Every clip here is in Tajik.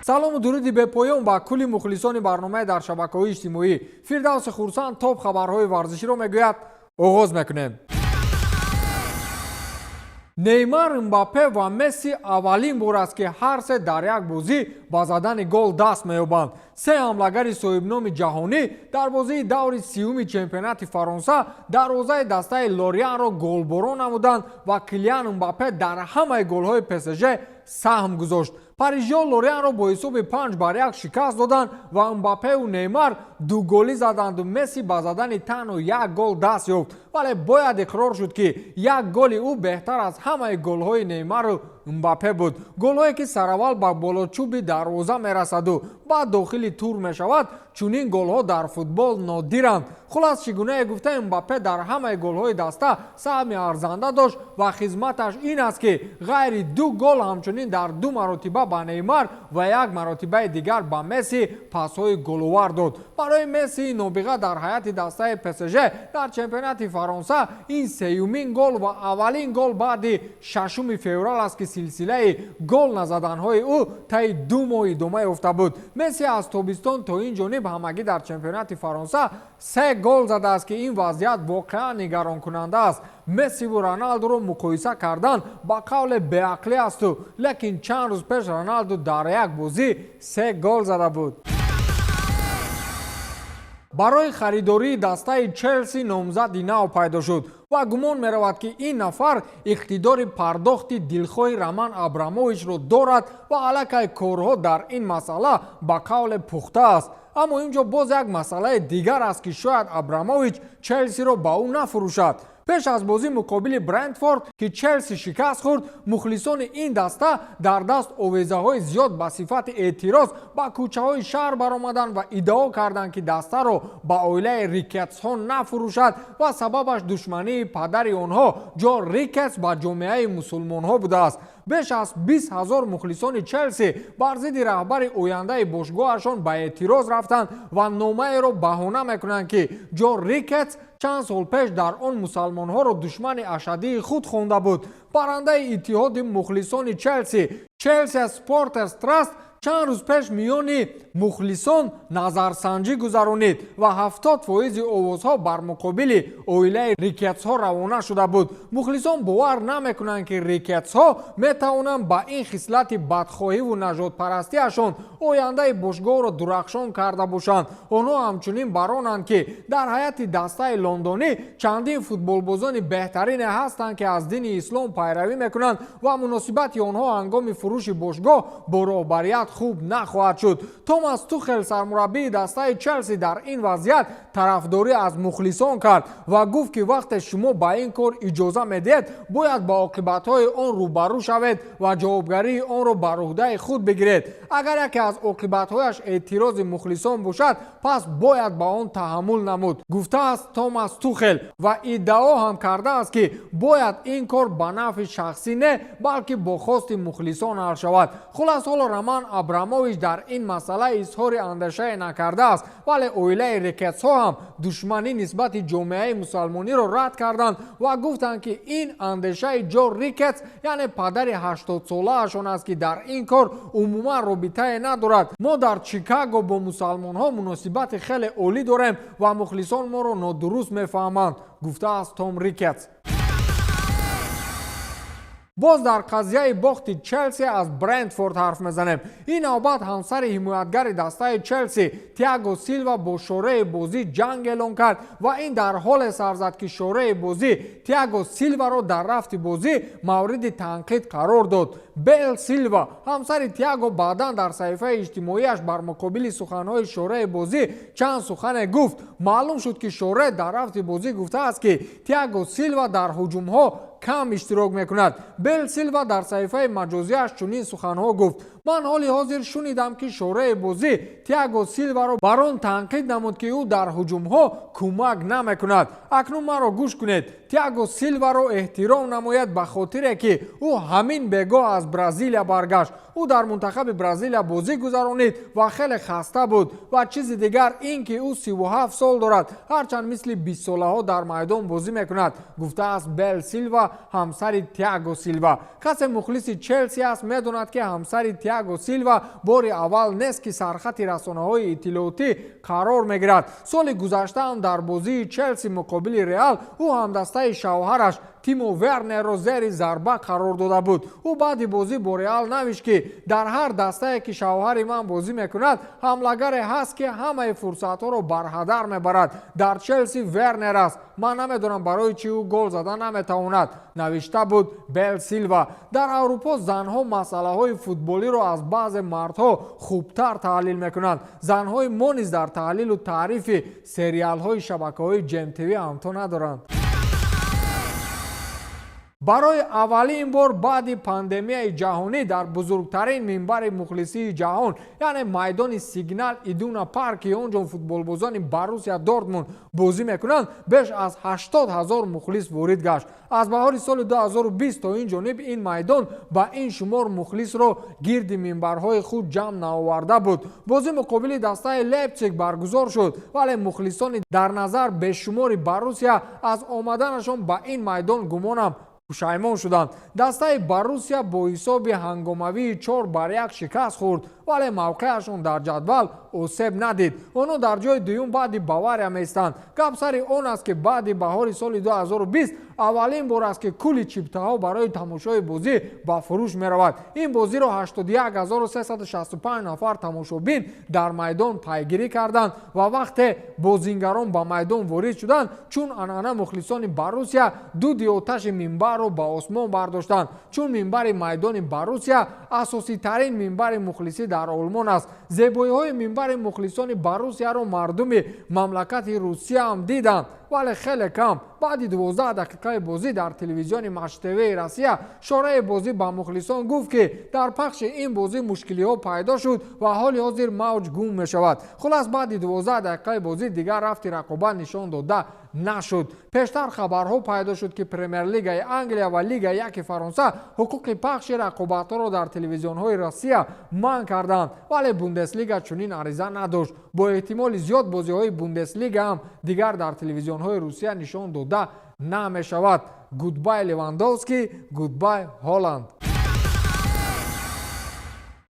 Салому дуруди бепоён ба кулли мухлисони барномаи дар шабакаҳои иҷтимоӣ. Фирдавси Хурсанд топ хабарҳои варзиширо мегӯяд. Оғоз мекунем. Неймар, Мбаппе ва Месси аввалин бор аст, ки ҳар се дар як бозӣ ба задани гол даст меёбанд. Се ҳамлагари соҳибноми ҷаҳонӣ дар бозии даври 30-уми чемпионати Фаронса дарвозаи дастаи Лорианро голборон намуданд ва Килиан Мбаппе дар ҳамаи голҳои ПСЖ саҳм гузошт. Парижиҳо Лорианро бо ҳисоби 5-1 шикаст доданд ва Мбаппеу Неймар дуголӣ заданду Месси ба задани танҳо як гол даст ёфт, вале бояд иқрор шуд, ки як голи ӯ беҳтар аз ҳамаи голҳои Неймару Мбаппе буд. Голҳое, ки сараввал ба болочӯби дарвоза мерасаду баъд дохили тур мешавад, чунин голҳо дар футбол нодиранд. Хулас, чӣ гунае гуфта, Мбаппе дар ҳамаи голҳои даста саҳми арзанда дошт ва хизматаш ин аст, ки ғайри ду гол ҳамчунин дар ду маротиба ба Неймар ва як маротибаи дигар ба Месси пасҳои головар дод. Барои Мессии нобиға дар ҳайати дастаи ПСЖ дар чемпионати Фаронса ин сеюмин гол ва аввалин гол баъди 6 феврал аст, ки силсилаи гол назаданҳои ӯ таи 2 моҳ идома ёфта буд. Месси аз тобистон то ин ҷониб ҳамагӣ дар чемпионати Фаронса се гол задааст, ки ин вазъият воқеан нигаронкунанда аст. Мессиву Роналдуро муқоиса кардан ба қавле беақлӣ асту, лекин чанд рӯз пеш Роналду дар як бозӣ се гол зада буд. Барои харидории дастаи Челси номзади нав пайдо шуд ва гумон меравад, ки ин нафар иқтидори пардохти дилхоҳи Роман Абрамовичро дорад ва аллакай корҳо дар ин масъала ба қавле пухта аст. Аммо ин ҷо боз як масъалаи дигар аст, ки шояд Абрамович Челсиро ба ӯ нафурӯшад. Пеш аз бозӣ муқобили Брентфорд, ки Челси шикаст хӯрд, мухлисони ин даста дар даст овезаҳои зиёд ба сифати эътироз ба кӯчаҳои шаҳр баромаданд ва иддао карданд, ки дастаро ба оилаи Рикетсҳо нафурӯшад ва сабабаш душмании падари онҳо Ҷо Рикетс ба ҷомеаи мусулмонҳо будааст. Беш аз 20 000 мухлисони Челси бар зидди раҳбари ояндаи бошгоҳашон ба эътироз рафтанд ва номаеро баҳона мекунанд, ки Ҷо Рикетс чанд сол пеш дар он мусалмонҳоро душмани ашаддии худ хонда буд. Барандаи иттиҳоди мухлисони Челси, Челси Supporters Trust, чанд рӯз пеш миёни мухлисон назарсанҷӣ гузаронид ва 70 фоизи овозҳо бар муқобили оилаи Рикетсҳо равона шуда буд. Мухлисон бовар намекунанд, ки Рикетсҳо метавонанд ба ин хислати бадхоҳиву нажодпарастиашон ояндаи бошгоҳро дурахшон карда бошанд. Онҳо ҳамчунин баронанд, ки дар ҳайати дастаи лондонӣ чандин футболбозони беҳтарине ҳастанд, ки аз дини ислом пайравӣ мекунанд ва муносибати онҳо ҳангоми фурӯши бошгоҳ бо роҳбарият хуб нахоҳад шуд. Томас Тухел, сармураббии дастаи Челси, дар ин вазъият тарафдорӣ аз мухлисон кард ва гуфт, ки вақте шумо ба ин кор иҷоза медиҳед, бояд ба оқибатҳои он рӯбарӯ шавед ва ҷавобгарии онро бар уҳдаи худ бигиред. Агар яке аз оқибатҳояш эътирози мухлисон бошад, пас бояд ба он таҳаммул намуд, гуфтааст Томас Тухел ва иддао ҳам кардааст, ки бояд ин кор ба нафъи шахсӣ не, балки бо хости мухлисон ҳал шавад. Хулас, ҳоло Роман Абрамович дар ин масъала изҳори андешае накардааст, вале оилаи Рикетсҳо ҳам душманӣ нисбати ҷомеаи мусалмониро рад карданд ва гуфтанд, ки ин андешаи Ҷо Рикетс, яъне падари 80-солаашон аст, ки дар ин кор умуман робитае надорад. Мо дар Чикаго бо мусалмонҳо муносибати хеле олӣ дорем ва мухлисон моро нодуруст мефаҳманд, гуфтааст Том Рикетс. Боз дар қазияи бохти Челси аз Брентфорд ҳарф мезанем. Ин навбат ҳамсари ҳимоятгари дастаи Челси Тиаго Силва бо шореҳи бозӣ ҷанг эълон кард ва ин дар ҳоле сар зад, ки шореҳи бозӣ Тиаго Силваро дар рафти бозӣ мавриди танқид қарор дод. Бел Силва, ҳамсари Тиаго, баъдан дар саҳифаи иҷтимоиаш бар муқобили суханҳои шореҳи бозӣ чанд сухане гуфт. Маълум шуд, ки шореҳ дар рафти бозӣ гуфтааст, ки Тиаго Силва дар ҳуҷумҳо кам иштирок мекунад. Бел Силва дар саҳифаи маҷозиаш чунин суханҳо гуфт: «Ман ҳоли ҳозир шунидам, ки шореҳи бозӣ Тиаго Силваро бар он танқид намуд, ки ӯ дар ҳуҷумҳо кӯмак намекунад. Акнун маро гӯш кунед. Тиаго Силваро эҳтиром намояд, ба хотире ки ӯ ҳамин бегоҳ аз Бразилия баргашт. Ӯ дар мунтахаби Бразилия бозӣ гузаронид ва хеле хаста буд. Ва чизи дигар ин ки ӯ 37 сол дорад, ҳарчанд мисли бистсолаҳо дар майдон бозӣ мекунад», гуфтааст Бел Силва, ҳамсари Тиаго Силва. Касе мухлиси Челси аст, медонад, ки ҳамсари Тиаго Силва низ мухлиси Тиаго Силва бори аввал нест, ки сархати расонаҳои иттилоотӣ қарор мегирад. Соли гузашта ҳам дар бозии Челси муқобили Реал ӯ ҳамдастаи шавҳараш Тимо Вернерро зери зарба қарор дода буд. Ӯ баъди бозӣ бо Реал навишт, ки дар ҳар дастае, ки шавҳари ман бозӣ мекунад, ҳамлагаре ҳаст, ки ҳамаи фурсатҳоро барҳадар мебарад. Дар Челси Вернер аст. Ман намедонам, барои чӣ ӯ гол зада наметавонад, навишта буд Бел Силва. Дар Аврупо занҳо масъалаҳои футболиро аз баъзе мардҳо хубтар таҳлил мекунанд. Занҳои мо низ дар таҳлилу таърифи сериалҳои шабакаҳои ҶМТВ ҳамто надоранд. Барои аввалин бор баъди пандемияи ҷаҳонӣ дар бузургтарин минбари мухлисии ҷаҳон, яъне майдони Сигнал Идуна Парк, ки он ҷо футболбозони Барусия Дортмунд бозӣ мекунанд, беш аз 80 ҳазор мухлис ворид гашт. Аз баҳори соли 2020 то ин ҷониб ин майдон ба ин шумор мухлисро гирди минбарҳои худ ҷамъ наоварда буд. Бозӣ муқобили дастаи Лейпсиг баргузор шуд, вале мухлисони дар назар бешумори Барусия аз омаданашон ба ин майдон, гумонам, пушаймон шуданд. Дастаи Барусия бо ҳисоби ҳангомавии 4-1 шикаст хӯрд, вале мавқеашон дар ҷадвал осеб надид. Онҳо дар ҷои дуюм баъди Бавария меистанд. Гап сари он аст, ки баъди баҳори соли 2020 аввалин бор аст, ки кулли чиптаҳо барои тамошои бозӣ ба фурӯш меравад. Ин бозиро 81 365 нафар тамошобин дар майдон пайгирӣ карданд ва вақте бозингарон ба майдон ворид шуданд, чун анъана мухлисони Барусия дуди оташи минбарро ба осмон бардоштанд, чун минбари майдони Барусия асоситарин минбари мухлисӣ дар Олмон аст. Зебоиҳои минбари мухлисони Барусияро мардуми мамлакати Русия ҳам диданд, вале хеле кам. Баъди 12 дақиқаи бозӣ дар телевизиони Матч ТВи Россия шораи бозӣ ба мухлисон гуфт, ки дар пахши ин бозӣ мушкилиҳо пайдо шуд ва ҳоли ҳозир мавҷ гум мешавад. Хулас, баъди 12 дақиқаи бозӣ дигар рафти рақобат нишон дода нашуд. Пештар хабарҳо пайдо шуд, ки Премер-лигаи Англия ва Лигаи яки Фаронса ҳуқуқи пахши рақобатҳоро дар телевизионҳои Россия манъ карданд, вале Бундеслига чунин ариза надошт. Бо эҳтимоли зиёд бозиҳои Бундеслига ҳам дигар дар телевизионҳои Русия нишон дода намешавад. Goodbye Левандовский, goodbye Ҳоланд.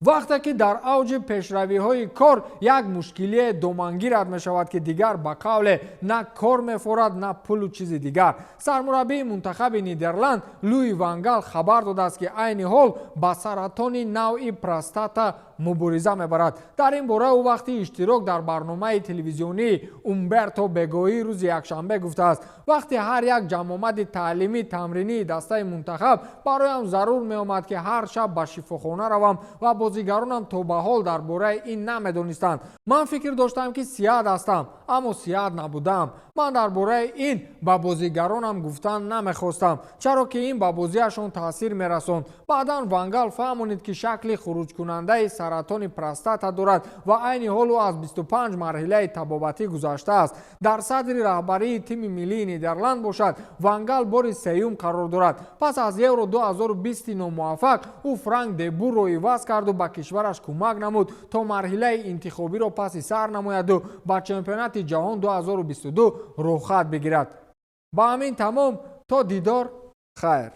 Вақте ки дар авҷи пешравиҳои кор як мушкилие домангират мешавад, ки дигар, ба қавле, на кор мефорад, на пулу чизи дигар. Сармураббии мунтахаби Нидерланд Луи Вангал хабар додааст, ки айни ҳол ба саратони навъи простата мубориза мебарад. Дар ин бора ӯ вақти иштирок дар барномаи телевизионии Умберто Бегоӣ рӯзи якшанбе гуфтааст: «Вақти ҳар як ҷамъомади таълимӣ тамринии дастаи мунтахаб бароям зарур меомад, ки ҳар шаб ба шифохона равам ва бозигаронам то ба ҳол дар бораи ин намедонистанд. Ман фикр доштам, ки сиҳат ҳастам, аммо сиҳат набудам. Ман дар бораи ин ба бозигаронам гуфтан намехостам, чаро ки ин ба бозиашон таъсир мерасонд». Баъдан Вангал фаҳмонид, ки шакли хуруҷкунандаи саратони простата дорад ва айни ҳол ӯ аз 25 марҳилаи табобатӣ гузаштааст. Дар садри раҳбарии тими миллии Нидерланд бошад, Вангал бори сеюм қарор дорад. Пас аз Евро 2020 номуваффақ ӯ Франк Дебурро иваз карду ба кишвараш кӯмак намуд, то марҳилаи интихобиро паси сар намояду ба чемпионати ҷаҳон 2022 роҳхат бигирад. Ба ҳамин тамом. То дидор, хайр.